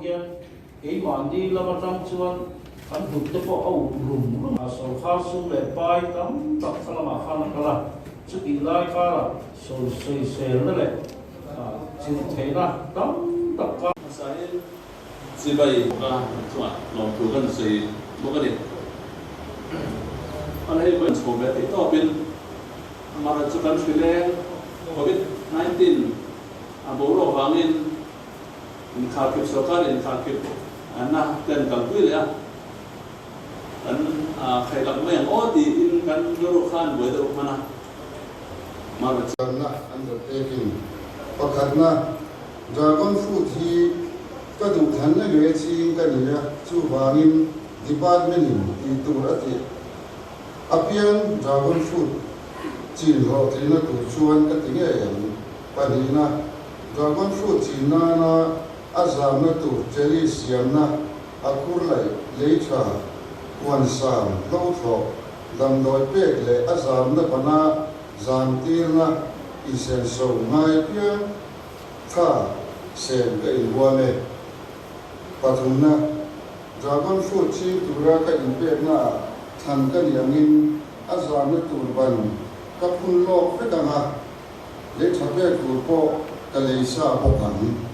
hian keimahni lam atang chuan kan hnut te pawh a ut rum rum a, sawrkhar sum leh pai tam tak kha lamah khan a kal a, chutih lai karah sawi sawiselna leh chilh theihna tam tak kar. Hmasain chibai bawka chungah lawmthu kan sawi bawk a ni. Hman hei vawiin chho ve theih tawpin amaherawhchu chu kan hrileng Covid 19 a boruak vangin inkharkhip sorkar inkharkhip na ten kalpui leh a, kan khailak mai ang aw tiin kan rilru khan buai deuh hman a. Amaherawhchu. Channa undertaking pakhatna Dragon fruit hi ka duhthlanna nge ching ka ni a, chuvangin department in tih tur a tih apiang dragon fruit chin hlawhtlinna tur chuan ka ti ngei ang. Pahnihna, dragon fruit chin nana a zamna tur trellis siamna a khur laih lei tha, huan sang, hlo thlawh, damdawi pek leh a zamna bana zamtirna insenso ngai piang kha sen ka inhuam e. Pathumna, dragon fruit ching tura ka inpeknaah thlan ka ni angin a zamna tur ban ka phun lawk vek ang a, lei tha pek tur pawh ka lei sa bawk ang.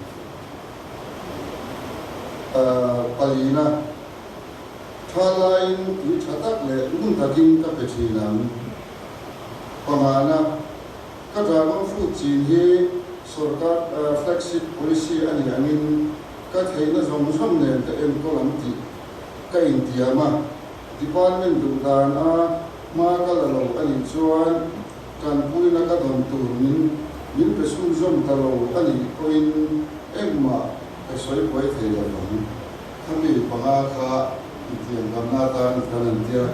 Palina, tha laiin tui tha tak leh ngun takin ka pe thin ang. Pangana, ka dragon fruit chin hi sorkar flagship policy a nih angin ka theihna zawng zawng nen ka enkawl ang tih ka intiam a, department duh dan a hma ka la lo a nih chuan Tanpuina ka dawn tur min min pe chhunzawm ta lo a nih pawhin engmah ka sawi buai thei lo ang. Khami panga kha intiam damna atan kan an tia,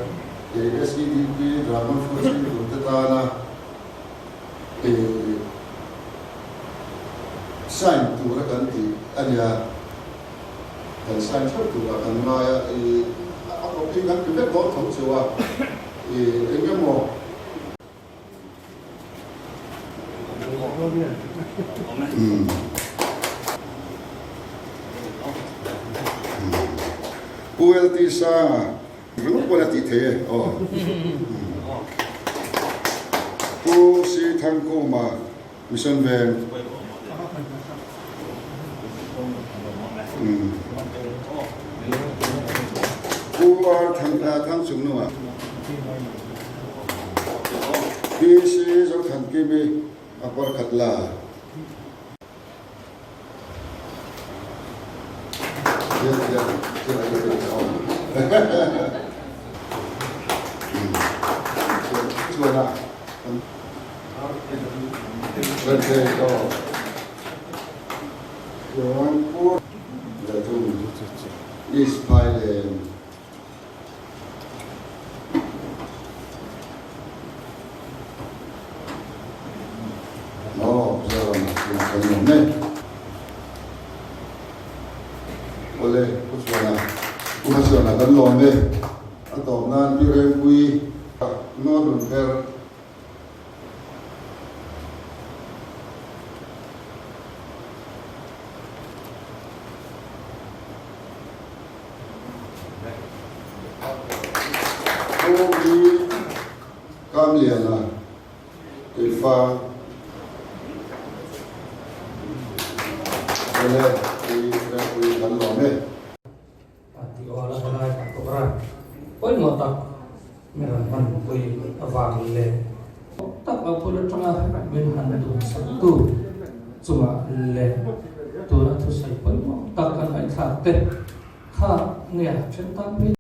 kei SEDP Dragon Fruit chhungtu te tana sign tura kan tih a nia, kan sign theuh turah kan ngai a, a copy kan pe vek dawn tho chu a, eng emaw. Pu LT Sanga ringawt pawn a tih thei e aw. Pu Si Thangkhuma Mission Veng. Pu R Thangchungnunga. PC Zothankimi a parkhat la. East Phailen. Aw, Zoram ah chuan kan awm e. Awle, Pu Chhuana, Pu Hmachhuana kan lawm e. A tawp nan Pi Rengpui North Lungpher. Pu hi Kamliana Tuifa Awle hi Rengpui kan lawm e. A ti awl a helai kan kawr a pawimawh tak min rawn hmanpui avang leh tak a bul atanga min han duhsak tu chungah leh tuna thusawi pawimawh tak kan ngaihthlak te kha nge a then tan phei.